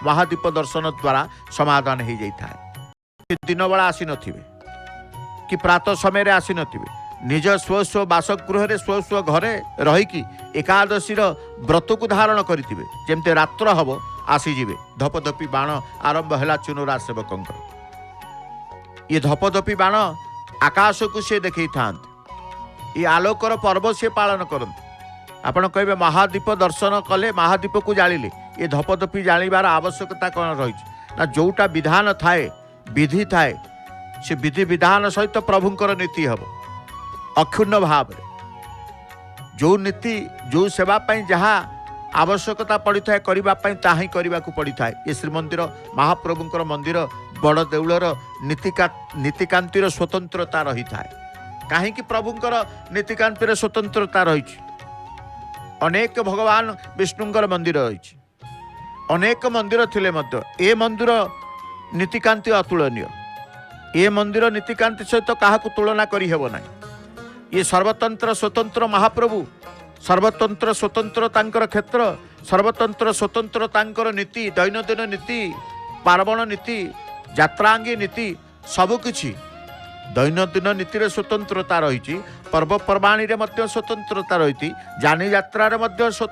ମହାଦୀପ ଦର୍ଶନ ଦ୍ୱାରା ସମାଧାନ ହେଇଯାଇଥାଏ। ଦିନବେଳା ଆସିନଥିବେ କି ପ୍ରାତଃ ସମୟରେ ଆସିନଥିବେ, ନିଜ ସ୍ୱ ସ୍ୱ ବାସଗୃହରେ, ସ୍ୱ ସ୍ୱ ଘରେ ରହିକି ଏକାଦଶୀର ବ୍ରତକୁ ଧାରଣ କରିଥିବେ। ଯେମିତି ରାତ୍ର ହେବ, ଆସିଯିବେ। ଧପଧପି ବାଣ ଆରମ୍ଭ ହେଲା ଚୁନୁରା ସେବକଙ୍କର। ଇଏ ଧପଧପି ବାଣ ଆକାଶକୁ ସିଏ ଦେଖେଇଥାନ୍ତି। ଏ ଆଲୋକର ପର୍ବ ସିଏ ପାଳନ କରନ୍ତି। ଆପଣ କହିବେ, ମହାଦୀପ ଦର୍ଶନ କଲେ, ମହାଦୀପକୁ ଜାଳିଲେ, ଏ ଧପଧପି ଜାଳିବାର ଆବଶ୍ୟକତା କ'ଣ ରହିଛି? ନା, ଯେଉଁଟା ବିଧାନ ଥାଏ, ବିଧି ଥାଏ, ସେ ବିଧି ବିଧାନ ସହିତ ପ୍ରଭୁଙ୍କର ନୀତି ହେବ ଅକ୍ଷୁଣ୍ଣ ଭାବରେ। ଯେଉଁ ନୀତି, ଯେଉଁ ସେବା ପାଇଁ ଯାହା ଆବଶ୍ୟକତା ପଡ଼ିଥାଏ କରିବା ପାଇଁ, ତାହା ହିଁ କରିବାକୁ ପଡ଼ିଥାଏ। ଏ ଶ୍ରୀମନ୍ଦିର, ମହାପ୍ରଭୁଙ୍କର ମନ୍ଦିର, ବଡ଼ ଦେଉଳର ନୀତିକାନ୍ତିର ସ୍ୱତନ୍ତ୍ରତା ରହିଥାଏ। କାହିଁକି ପ୍ରଭୁଙ୍କର ନୀତିକାନ୍ତିର ସ୍ୱତନ୍ତ୍ରତା ରହିଛି? ଅନେକ ଭଗବାନ ବିଷ୍ଣୁଙ୍କର ମନ୍ଦିର ରହିଛି। ଅନେକ ମନ୍ଦିର ଥିଲେ ମଧ୍ୟ ଏ ମନ୍ଦିର ନୀତିକାନ୍ତି ଅତୁଳନୀୟ। ଏ ମନ୍ଦିର ନୀତିକାନ୍ତି ସହିତ କାହାକୁ ତୁଳନା କରିହେବ ନାହିଁ। ଇଏ ସର୍ବତନ୍ତ୍ର ସ୍ୱତନ୍ତ୍ର ମହାପ୍ରଭୁ, ସର୍ବତନ୍ତ୍ର ସ୍ୱତନ୍ତ୍ର ତାଙ୍କର କ୍ଷେତ୍ର, ସର୍ବତନ୍ତ୍ର ସ୍ୱତନ୍ତ୍ର ତାଙ୍କର ନୀତି, ଦୈନନ୍ଦିନ ନୀତି, ପାର୍ବଣ ନୀତି, ଯାତ୍ରାଙ୍ଗୀ ନୀତି, ସବୁକିଛି ଦୈନନ୍ଦିନ ନୀତିରେ ସ୍ୱତନ୍ତ୍ରତା ରହିଛି। ପର୍ବପର୍ବାଣୀରେ ମଧ୍ୟ ସ୍ୱତନ୍ତ୍ରତା ରହିଛି। ଯାନିଯାତ୍ରାରେ ମଧ୍ୟ ସ୍ୱତନ୍ତ୍ର